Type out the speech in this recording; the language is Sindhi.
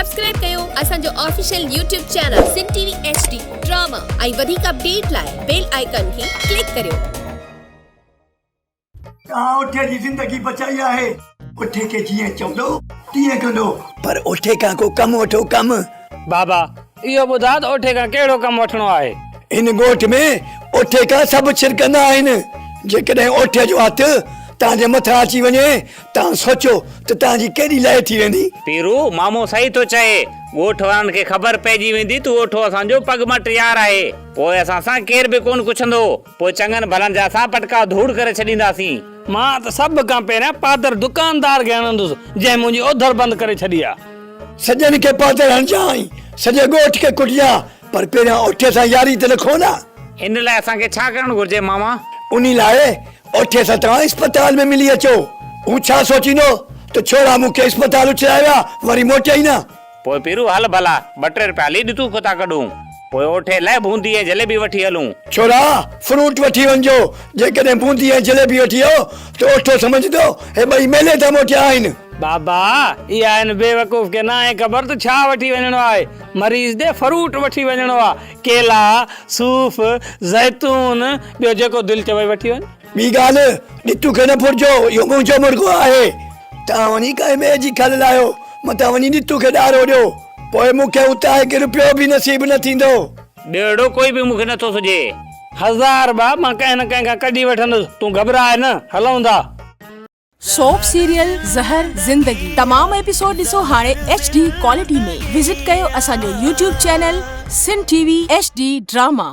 سبسڪرائب ڪيو اسان جو official YouTube channel Sindh T V H D drama ۽ وڌيڪ اپڊيٽ لاء بيل آئيڪان کي ڪلڪ ڪريو. توهان اوٺي جي زندگي بچائي آهي. اوٺي کي جيئن چوندو تيئن ڪندو. پر اوٺي کان ڪو ڪم وٺو ڪم. بابا اهو ٻڌاء ته اوٺي کان ڪهڙو ڪم وٺڻو آهي؟ هن ڳوٺ ۾ اوٺي کان سڀ ڇرڪندا آهن. جيڪڏهن اوٺي جو هٿ توهان جي مٿان اچي وڃي توهان سوچيو ته توهان جي ڪيڏي لئه ٿي ويندي. پيرو، مامو صحيح ٿو چئي. ڳوٺ وارن کي خبر پئجي ويندي ته اوٺو اسان جو پڳ مٽ يار آهي. پوء اسان سان ڪير به ڪونه ڪڇندو. پوء چڱن ڀلن جا اسان پٽڪا ڌوڙ ڪري ڇڏينداسين. مان ته سڀ کان پهريان پادر دڪاندار کي هڻندس، جنهن منهنجي اوڌر بند ڪري ڇڏي آ. سڄن کي پادر هڻجان ۽ سڄي ڳوٺ کي ڪٽجان، پر پهريان اوٺي سان ياري ته رکو نه. ان لاء اسان کي ڇا ڪرڻ گهرجي ماما؟ انهي لاء اوٺي سان توهان اسپتال ۾ ملي اچو. هو ڇا سوچيندو ته ڇورا مون کي اسپتال اڇلائي ويا، وري موٽيا ئي نه. پوء پيرو هل ڀلا، ٻه ٽي رپيا هلي ڏتون ڪتا ڪڍون. پوء اوٺي لئه بوندي ۽ جليبي وٺي هلون. ڇورا، فروٽ وٺي وڃجو. جيڪڏهن بوندي ۽ جليبي وٺي ويو ته اوٺو سمجهندو هي ٻئي ميلي تان موٽيا آهن. بابا، اها هن بيوقوف کي ناهي خبر ته ڇا وٺي وڃڻو آهي. مريض ڏي فروٽ وٺي وڃڻو آ. ڪيلا، صوف، زيتون، ٻيو جيڪو دل چوي وٺي وڃ. ٻي ڳالهه، ڏتو کي نه ڦرجو، اهو منهنجو مرغو آهي. توهان وڃي ڪنهن ٻئي جي کل لاهيو، متان وڃي ڏتو کي ڏارو ڏيو، پوء مون کي اتان هڪ رپيو به نصيب نه ٿيندو. ٻيو اهڙو ڪوئي به مون کي نه ٿو سجهي. هزار به مان ڪنهن نه ڪنهن کان ڪڍي وٺندس، تون گهٻراء نه، هلون ٿا. سوپ سيريل زهر زندگي تمام ايپيسوڊ ڏسو هاڻي ايڇ ڊي ڪوالٽي ۾ وزٽ ڪيو اسان جو YouTube channel Sindh T V H D drama.